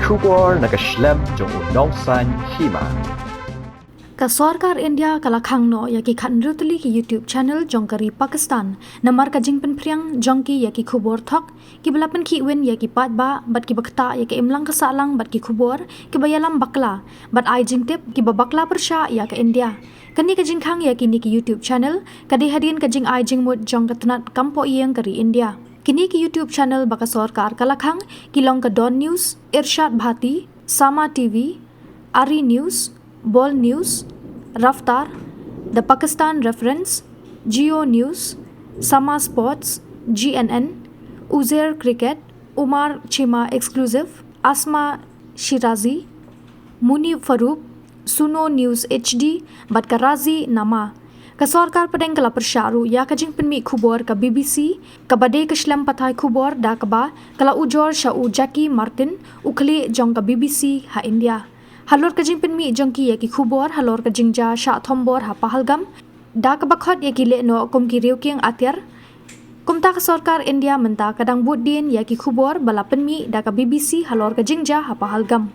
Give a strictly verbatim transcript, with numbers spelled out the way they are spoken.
Khubor na ka shlem jong u nongsan hima. Ka sorkar India ka la khang noh ïa ki khatnrutli ki YouTube channel jong ka ri Pakistan namar ka jingpynphriang jong ki ïa ki khubor thok, ki ba la pynkhih win ïa ki paidbah bad ki ba ktah ïa ka imlang ka sahlang bad ki khubor ki ba ïalam bakla bad ai jingtip ki ba bakla pyrshah ïa ka India. Kane ka jingkhang ïa kine ki YouTube channel ka dei hadien ka jingai jingmut jong ka tnat kam poh ïing ka ri India. Kine ki YouTube channel ba ka sorkar ka la khang ki long ka Dawn News, Irshad Bharti, Sama T V, Ari News, Bol News, Raftar, The Pakistan Reference, Jio News, Sama Sports, G N N, Uzair Cricket, Umar Chima Exclusive, Asma Shirazi, Muni Farouk, Suno News H D, bad ka Razi Nama. Ka sorkar pdeng ka la pyrshah ruh ïa ka jingpynmih khubor ka B B C, ka ba dei ka shlem pathai khubor da ka ba ka la ujor sha u Jackie Martin, u khlieh jong ka B B C ha India. Halor ka jingpynmih jong ki ïa ki khubor halor ka jingjia shah thombor ha Pahalgam, da ka ba khot ïa ki lehnoh kum ki riewkieng atiar. Kumta ka sorkar India mynta ka dang bud dien ïa ki khubor ba la pynmih da ka B B C halor ka jingjia ha Pahalgam.